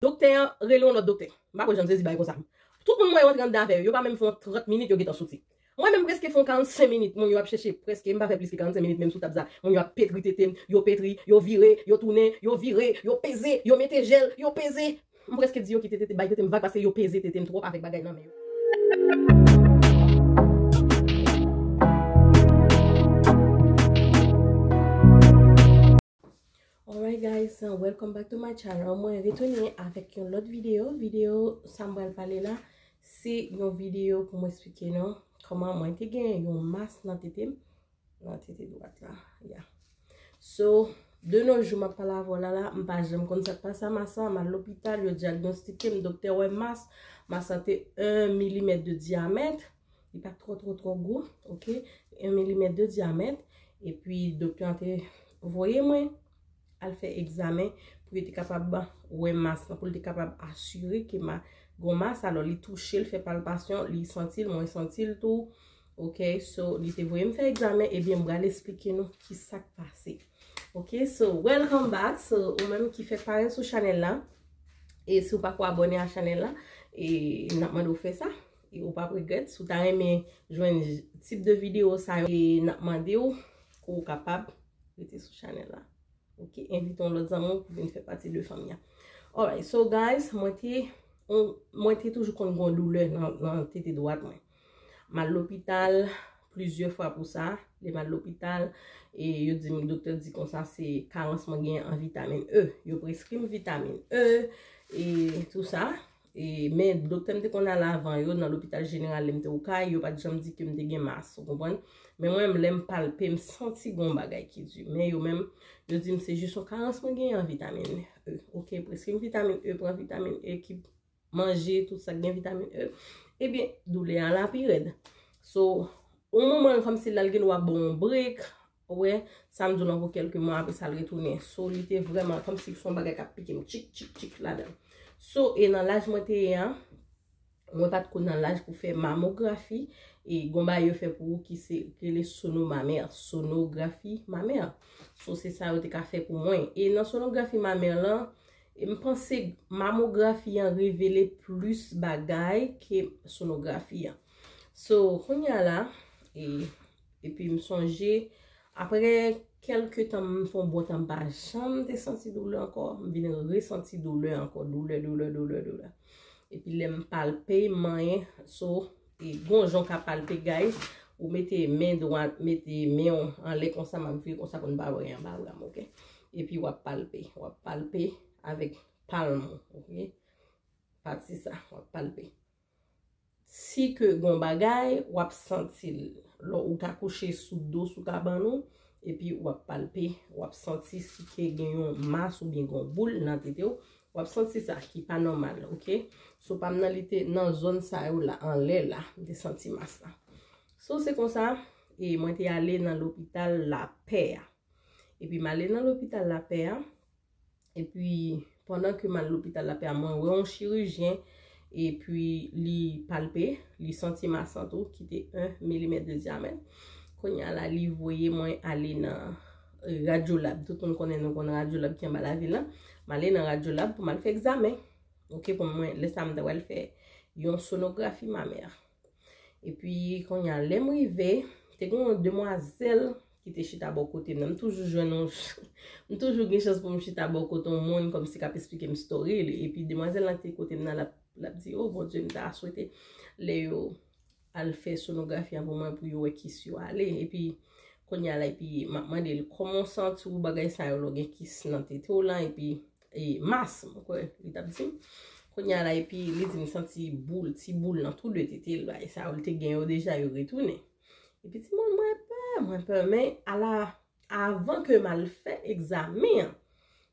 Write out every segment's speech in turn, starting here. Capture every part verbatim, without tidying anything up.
Doktè an rele yon lòt doktè. M pa kwè jan Jezi bay konsa. Tout moun mwen yo antre anndan avè yo, yo pa menm fè yon trant minit, yo gentan soti. Mwen menm preske fè yon karannsenk minit, moun yo ap chèche, preske m pa fè plis ke karannsenk minit menm sou tab sa. Moun yo ap petri tete m, yo petri, yo vire, yo tounen, yo vire, yo peze, yo mete jèl, yo peze. M preske di yo kite tete, bay tete m vag paske yo peze tete m twòp avèk bagay nan men yo. Alright guys, uh, welcome back to my channel. Mwen retounen avèk yon lòt videyo. Videyo sa m pral pale la, se yon videyo pou mwen eksplike nou kòman mwen te gen yon mas nan tete m, nan tete dwat la. Yeah. So, de nos jours, m ap pale avè w la la, m pa janm konn sa k pase a mas la, m al lopital, yo dyagnostike m, doktè wè mas, mas la te en milimèt de dyamèt, li pa twò, twò, twò gwo, oke, en milimèt de dyamèt, epi doktè an te voye mwen al fè egzamen pou yo te kapab wè mas la, pou l te kapab asire ke ma, gon mas, alò li touche l, fè palpasyon, li santi l, mwen santi l tou, oke, so, li te voye m fè egzamen, ebyen, m pral eksplike nou ki sa k pase. Oke, so, welcome back, so, ou menm ki fèk parèt sou chanèl la, e si w pa ko abòne a chanèl la, e n ap mande w fè sa, e ou p ap regrèt, si w ta renmen jwenn tip de videyo sa yo, e n ap mande w pou w kapab rete sou chanèl la. Oke, envite yon lòt zanmi w pou vin fè pati de fanmi an. Alright, so guys, mwen te, on, mwen te toujou konn gon doulè nan, nan tete dwat mwen. M al lopital plizyè fwa pou sa. Lè m al lopital, e yo di m, doktè di konsa se karans mwen gen an vitamin E. Yo preskri m vitamin E, e tou sa. E, men doktè m te konn al avan yo nan lopital jeneral lè m te okay, yo pa t janm di ke m te gen mas, ou konprann? Men mwen menm, lè m palpe, m santi gon bagay ki di. Men yo menm, yo di m se jis yon karans mwen genyen an vitamin E. Oke, preskri m vitamin E, pran vitamin E ki manje, tout sa k gen vitamin E. Ebyen, doulè a la pi rèd. So, yon moman, kòmsi l al gen dwa ba w yon brek, ou wè, sa m di w la pou kèlke mwa, apre sa l retounen. So, li te vrèman kòmsi se yon bagay k ap pike m, tchik, tchik, tchik, ladan. So, e nan laj mwen te ye a, mwen pa t ko nan laj pou fè mamografi, e gon bagay yo fè pou ou ki se, ki rele sono mamè, sonografi mamè. So, se sa yo te ka fè pou mwen. E nan sonografi mamè lan, e m panse mamografi an revele plis bagay ke sonografi an. So, kounye a la, e, epi m sonje, apre kèlke tan, m fè yon bon tan, m pa janm te santi doulè ankò, m vin resanti doulè ankò, doulè, doulè, doulè, doulè. Epi lè m palpe, m manyen, so, e gon jan w ka palpe, guys, ou mete men dwat, mete men w anlè konsa, m ap vire konsa pou n pa wè anba bra m, oke? Epi w ap palpe, w ap palpe avèk palm ou, oke? Pati sa, w ap palpe. Si ke gon bagay, w ap santi l. Lè ou ka kouche sou do, sou kabann ou, epi w ap palpe, w ap santi si ke gen yon mas oubyen gon boul nan tete w, w ap santi sa ki pa nòmal, oke? So pa m nan, li te nan zòn sa yo la, anlè la, m te santi mas la. So se konsa, e mwen te ale nan lopital Lapè a. Epi m ale nan lopital Lapè a, epi pandan ke m al lopital Lapè a, mwen wè yon chirijyen, epi li palpe, li santi mas lan tou, ki te en milimèt de dyamèt. Kounye a la, li voye mwen ale nan Radyolab. Tout moun konnen, nou konn Radyolab ki anba lavil lan. M ale nan Radyolab pou m al fè egzamen. Oke, pou mwen, lè sa a, m ta pral fè yon sonografi mamè. Epi, kounye a, lè m rive, te gen yon demwazèl ki te chita bò kote m nan. M toujou jwenn yon, m toujou gen chans pou m chita bò kote yon moun kòmsi k ap esplike m story li. Epi, demwazèl lan te kote m nan, l ap, l ap di, "O Bondye, m ta swete lè yo al fè sonografi an pou mwen, pou yo wè kis yo ale." Epi, kounye a la, epi, m ap mande l, "Kòman w santi w bagay sa yo lè w gen kis nan tete w lan?" Epi, e, mas, mwen kwè, li t ap di m. Kounye a la, epi li di m santi boul, ti boul nan tou de tete l, bagay sa yo, li te gen yo deja, yo retounen. Epi timoun, mwen pè, mwen pè, men ala, avan ke m al fè egzamen an,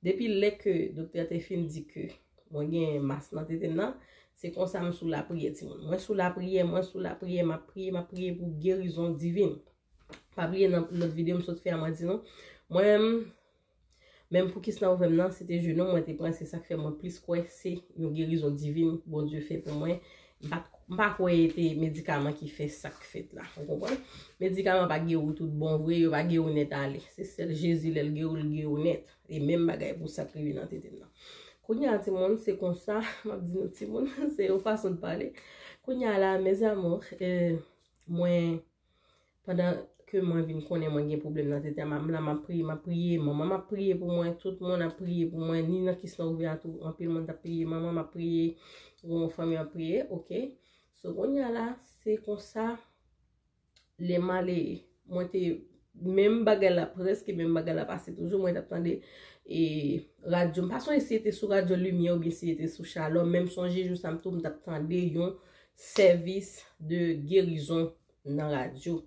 depi lè ke doktè a te fin di ke mwen gen mas nan tete m nan, se konsa m sou lapriyè, timoun. Mwen sou lapriyè, mwen sou lapriyè, m ap priye, m ap priye pou gerizon divin. Pa bliye nan lòt videyo m sot fè a, mwen di nou, mwen menm, menm pou kis nan ouvè m nan, se te jenou mwen te pran, se sa k fè mwen plis kwè se yon gerizon divin Bondye fè pou mwen. M pa, m pa kwè e te medikaman ki fè sa k fèt la, ou konprann? Medikaman pa geri w tout bon vre, yo pa geri w nèt ale. Se sèl Jezi, lè l geri w, l geri w nèt. E menm bagay pou sa k rive nan tete m nan. Kounye a, timoun, se konsa, m ap di nou, timoun, se yon fason de pale. Kounye a la, mes amours, eh, mwen, pandan ke mwen vin konnen mwen gen pwoblèm nan tete a, m la, m ap priye, m ap priye, manman m ap priye pou mwen, tout moun ap priye pou mwen, ni nan kis nan ouvè a tou, anpil moun t ap priye, manman m ap priye, yon fanmi ap priye, oke. So, kounye a la, se konsa, lè m ale, mwen te, menm bagay la, prèske menm bagay la pase toujou, mwen t ap tande, e, radyo. M pa sonje si se te sou Radyo Limyè oubyen si se te sou Shalom, men m sonje jou sa m tou, m t ap tande yon sèvis de gerizon nan radyo.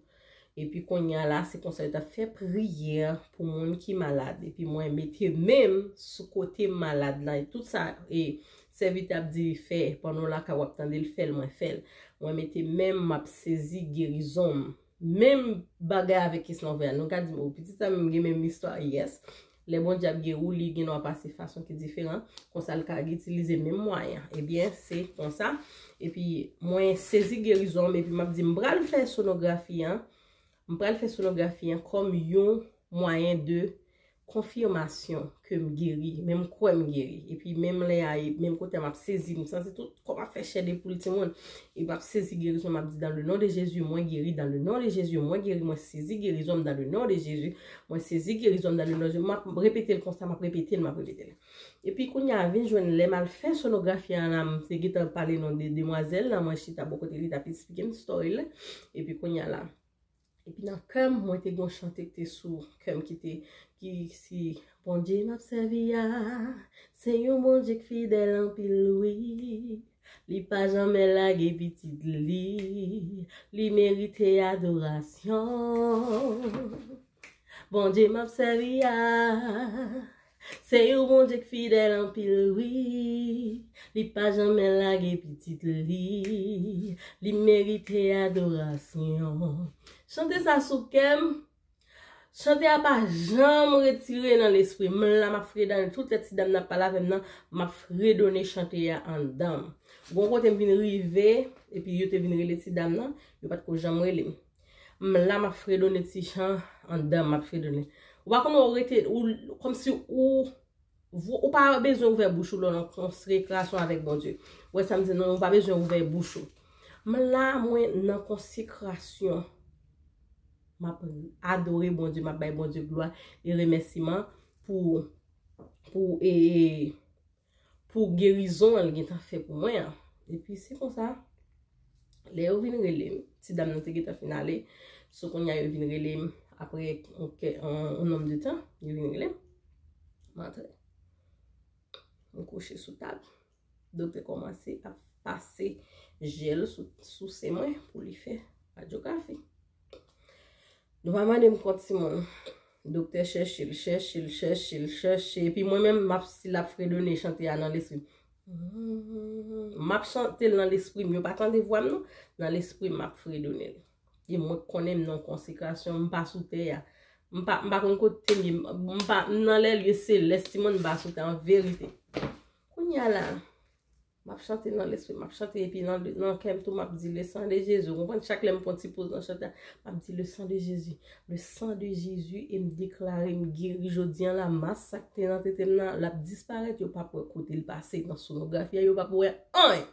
Epi kounye a la, se konsa yo t ap fè priyè pou moun ki malad. Epi mwen mete men m sou kote malad la. E tout sa, e, sèvitè ap di fè, pandan w lakay w ap tande l fè l, mwen fè l. Mwen mete men m, m ap sezi gerizon m. Menm bagay avèk kesyon vè a. Nou ka di m, o, pitit sa menm gen menm istwa, yes. Lè Bondye ap geri w, li gen dwa pase fason ki diferan. Konsa, l ka itilize menm mwayen. Ebyen, se konsa. Epi, mwen sezi gerizon m, epi m ap di, m pral fè sonografi an. M pral fè sonografi an kòm yon mwayen de konfimasyon ke m geri, men m kwè m geri. Epi menm lè a, e menm kote a, m ap sezi, m santi tout kò m ap fè chè de poul, timoun. E m ap sezi gerizon, m ap di, dans le nom de Jésus, mwen geri, dans le nom de Jésus, mwen geri, mwen sezi gerizon m dans le nom de Jésus, mwen sezi gerizon m dans le nom de Jésus. M ap repete l konsa, m ap repete l, m ap repete l. Epi kounye a, vin jwenn lè m al fè sonografi a la, m te gentan pale non de demwazèl la, mwen chita bò kote li, t ap esplike m story la. Epi kounye a la, epi nan kè m, mwen te gen yon chante ki te sou kè m ki te, ki si, Bondye m ap sèvi a, se yon Bondye k fidèl anpil, wi. Li pa janmen lage pitit li, li merite adorasyon. Bondye m ap sèvi a, se yon Bondye k fidèl anpil, wi. Li pa janmen lage pitit li, li merite adorasyon. Chante sa sou kè m. Chante a pa janm retire nan lespri m. M la, m ap fredone. Tout lè ti dam nan ap pale avè m nan, m ap fredone chante a anndan m. Gon kote m vin rive, epi yo te vin rele ti dam nan, yo pa t ko janm rele m. M la, m ap fredone ti chan anndan m, m ap fredone. Ou pa konn ou rete, ou, kòmsi ou, ou pa bezwen ouvè bouch ou lè w nan konsekrasyon avèk Bondye. Ou wè sa m di, non, ou pa bezwen ouvè bouch ou. M la, mwen nan konsekrasyon. M ap adore Bondye, m ap bay Bondye glwa e remèsiman pou, pou, e, e, pou gerizon an l gentan fè pou mwen an. Epi se konsa, lè yo vin rele m, ti dam nan te gentan fin ale, so kounye a yo vin rele m, apre yon kè, yon, yon nonm de tan, yo vin rele m. M antre. M kouche sou tab. Doktè kòmanse ap pase jèl sou, sou sen mwen pou li fè radyografi. Nou pa mande m kont, timoun. Doktè chèche l, chèche l, chèche l, chèche. Epi mwen menm, m ap, si l ap fredone chante a nan lespri m. M ap chante l nan lespri m. Yo pa tande vwa m, non. Nan lespri m, m ap fredone l. E mwen konnen m nan konsekrasyon, m pa sou tè a. M pa, m pa konn kote m ye. M, m pa, m nan lè lye selès, timoun, m pa sou tè an verite. Kounye a la, m ap chante nan lespri, m ap chante epi nan, nan kè m tou, m ap di, le sang de Jésus. Ou konprann? Chak lè m pran ti poz nan chante a, m ap di, le sang de Jésus, le sang de Jésus, e m deklare m geri jodi an la, mas sa k te nan tete m nan, l ap disparèt, yo p ap wè kote l pase nan sonografi a, yo p ap wè anyen.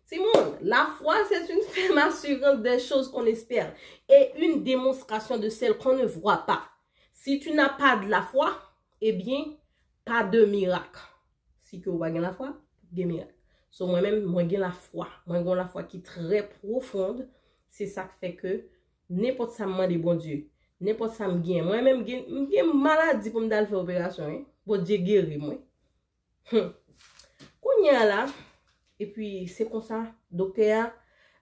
Timoun, la foi, c'est une ferme assurance des choses qu'on espère et une démonstration de celles qu'on ne voit pas. Si tu n'as pas de la foi, eh bien, pas de miracle. Si ke ou pa gen lafwa, gen mirak. So, mwen menm, mwen gen lafwa. Mwen gen yon lafwa ki trè pwofond. Se sa k fè ke nenpòt sa m mande Bondye, nenpòt sa m gen, mwen menm gen, m gen maladi pou m t al fè operasyon, wi. Bondye geri mwen. Hmm. Kounye a la, epi se konsa, doktè a,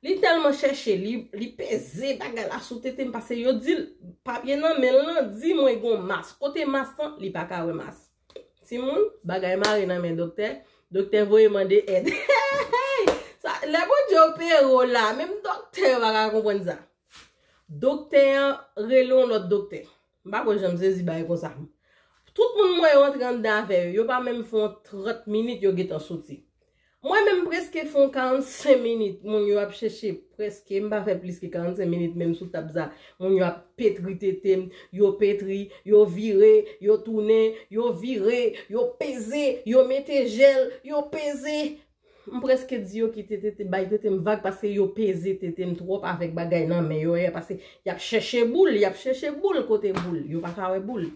li tèlman chèche, li, li peze bagay la sou tete m, paske yo di l, papye nan men l lan di mwen gon mas. Kote mas lan? Li pa ka wè mas. Timoun, bagay mare nan men doktè. Doktè voye mande èd. Sa, lè Bondye opere w la, menm doktè yo pa ka konprann sa. Doktè an rele yon lòt doktè. M pa kwè janm sezi bagay konsa. Tout moun mwen yo antre anndan afè yo. Yo pa menm fè yon trant minit, yo gentan soti. Mwen menm preske fè yon karannsenk minit, moun yo ap chèche, preske, m pa fè plis ke karannsenk minit menm sou tab sa. Moun yo ap petri tete m, yo petri, yo vire, yo tounen, yo vire, yo peze, yo mete jèl, yo peze. M preske di yo kite tete, bay tete m vag paske yo peze tete m twòp avèk bagay nan men yo, paske y ap chèche boul, y ap chèche boul, kote boul, yo pa ka wè boul.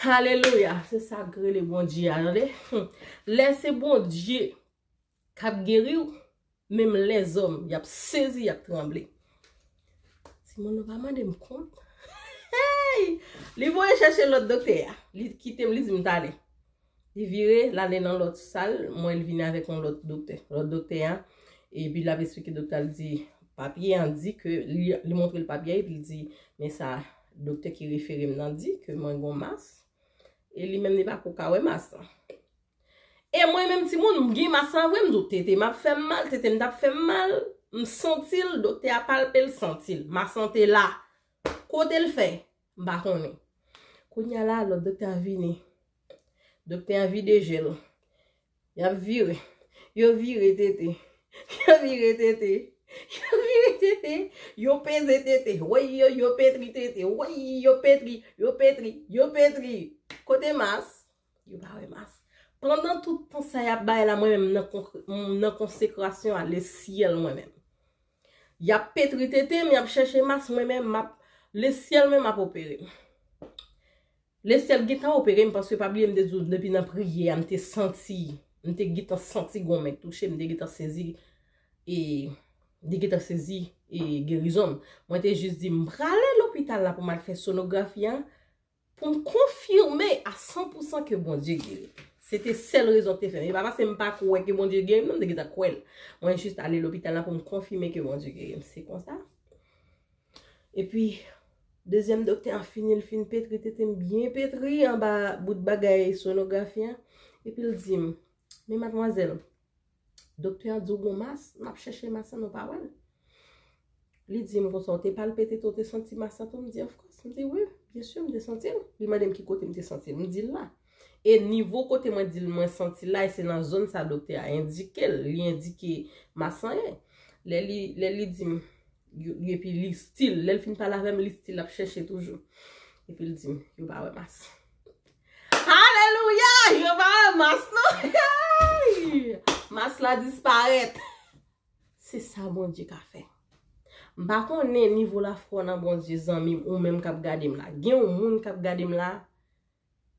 Alelouya, se sa k rele Bondye a, tande. Lè se Bondye k ap geri w, menm lèzòm, y ap sezi, y ap tranble. Timoun, nou pa mande m kont. Hey! Li voye chèche lòt doktè a. Li kite m, li di m, "Talè." Li vire, l ale nan lòt sal, mwen, li vini avèk yon lòt doktè. Lòt doktè a, epi l ap esplike doktè a, li di, "Papye an di ke," li, li montre l papye a, epi l di, "Men sa, doktè ki refere m nan di ke mwen gon mas." E li menm, li pa ko ka wè mas lan. E mwen menm, timoun, m gen mas lan vre, m di w, tete m ap fè m mal, tete m t ap fè m mal, m santi l, doktè a palpe l, santi l. Mas lan te la. Kote l fè? M pa konnen. Kounye a la, lòt doktè a vini. Doktè a vide jèl. Y ap vire. Yo vire tete. Yo vire tete. Yo vire tete. Yo peze tete. Woy, yo, yo petri tete. Woy, yo petri. Yo petri. Yo petri. Kote mas? Yo pa wè mas. Pandan tout tan sa y ap bay la, mwen menm nan, kon- m nan konsekrasyon a lesyèl mwen menm. Y ap petri tete m, y ap chèche mas, mwen menm m ap lesyèl menm ap opere m. Lesyèl gentan opere m paske pa bliye m te di w depi nan priyè a m te santi, m te gentan santi gon men touche m, m te gentan sezi e m te gentan sezi e gerizon m. Mwen te jis di m prale lopital la pou m al fè sonografi an pou m konfime a san pou san ke Bondye geri. Se te sèl rezon k te fè m. E pa paske m pa kwè ke Bondye geri m, non, m te gentan kwè l. Mwen jis ale lopital la pou m konfime ke Bondye geri m. Se konsa. Epi, dezyèm doktè an fini, l fin petri tete m byen petri anba bout bagay sonografi an. Epi l di m, "Men madmwazèl, doktè an di w gon mas, m ap chèche mas lan, nou pa wè l." Li di m konsa, "Ou te palpe tete, ou te santi mas lan tou?" M di, "Of course." M di, "Wi, byen si, m te santi l." Li mande m ki kote m te santi l. M di l la. E nivo kote mwen di l mwen santi l la, e se nan zòn sa doktè a endike l. Li endike mas lan ye. Lè li, lè li di m, yo- epi li still, lè l fin pale avè m, li still ap chèche toujou. Epi l di m, "Yo pa wè mas." Alelouya! Yo pa wè mas, non? Hey! Mas la disparèt. Se sa Bondye ka fè. M pa konnen nivo lafwa w nan Bondye, zanmi m, ou menm k ap gade m la. Gen yon moun k ap gade m la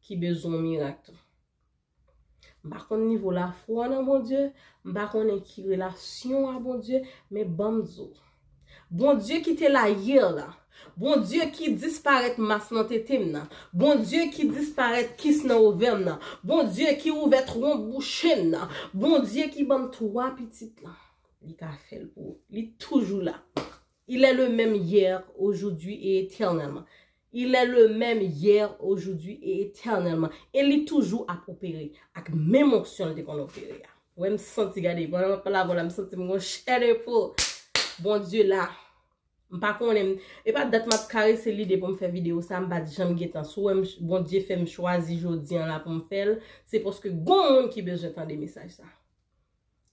ki bezwen yon mirak tou. M pa konn nivo lafwa w nan Bondye, m pa konnen ki relasyon w a Bondye, men ban m di w. Bondye ki te la yè la, Bondye ki disparèt mas nan tete m nan, Bondye ki disparèt kis nan ovè m nan, Bondye ki ouvè twonp bouche m nan, Bondye ki ban m twa pitit lan, li ka fè l pou ou. Li toujou la. Il est le même hier, aujourd'hui et éternellement. Il est le même hier, aujourd'hui et éternellement. E li toujou ap opere ak menm onksyon l te konn opere a. Wè m santi, gade, pandan m ap pale avè w la, m santi m gon chè de pou. Bondye la. M pa konnen, m- e pa dat m ap karese lide pou m fè videyo sa, m pa t janm gentan. Si w wè m ch- Bondye fè m chwazi jodi an la pou m fè l, se paske gon moun ki bezwen tande mesaj sa.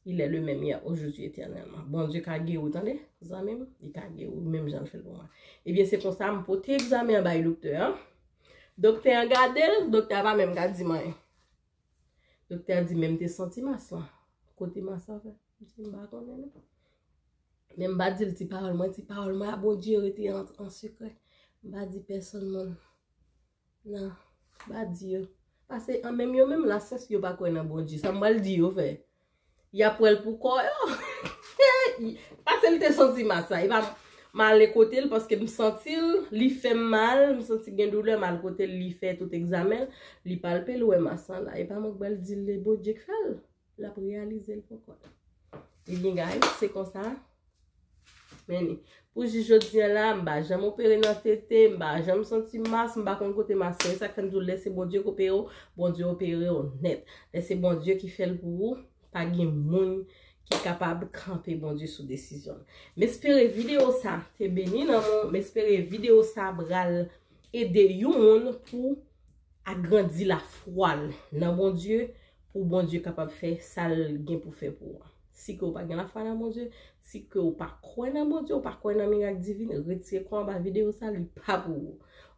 Il est le même hier, aujourd'hui, éternellement. Bondye ka geri w, tande, zanmi m, li ka geri w, menm jan l fè l pou mwen. Ebyen, se konsa, m pote egzamen an bay doktè an. Doktè an gade l, doktè a pa menm ka di m anyen. Doktè a di, "Men m te santi mas lan." Kote mas lan fè? M di, "M pa konnen, non." Men m pa di l ti pawòl mwen, ti pawòl mwen a Bondye rete an, an sekrè. M pa di pèsonn moun. Non, m pa di yo. Paske an menm yo menm lasyans yo pa kwè nan Bondye. Sa m pral di yo fè? Y ap wè l pou kò yo. Paske l te santi mas la. E pa m ale kote l paske m santi l, li fè m mal, m santi gen doulè, m al kote l, li fè tout egzamen l, li palpe l, wè mas lan la. E pa mwen k pral di l, e Bondye k fè l. L ap reyalize l pou kò l. Ebyen, guys, se konsa. Men, pou jis jodi an la, m pa janm opere nan tete, m pa janm santi mas, m pa konn kote mas lan. E sa k fè m di w, lè se Bondye k opere w, Bondye opere w nèt. Lè se Bondye ki fè l pou ou, pa gen moun ki kapab kanpe Bondye sou desizyon l. M espere videyo sa te beni nanm ou, m espere videyo sa pral ede yon moun pou agrandi lafwa l nan Bondye, pou Bondye kapab fè sa l gen pou fè pou ou an. Si ke w pa gen lafwa nan Bondye, si ke w pa kwè nan Bondye, w pa kwè nan mirak divin, retire kò anba videyo sa, li pa pou ou.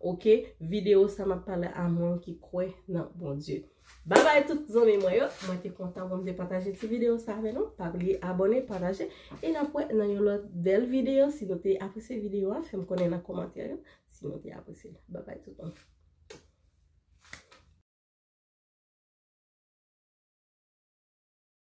Oke, videyo sa m ap pale a moun ki kwè nan Bondye. Babay tout zanmi mwen yo, mwen te kontan pou m te pataje ti videyo sa avè nou. Pa bliye abòne, pataje, e n ap wè nan yon lòt bèl videyo. Si nou te apresye videyo a, fè m konnen nan kòmantè yo si nou te apresye l. Babay tout moun.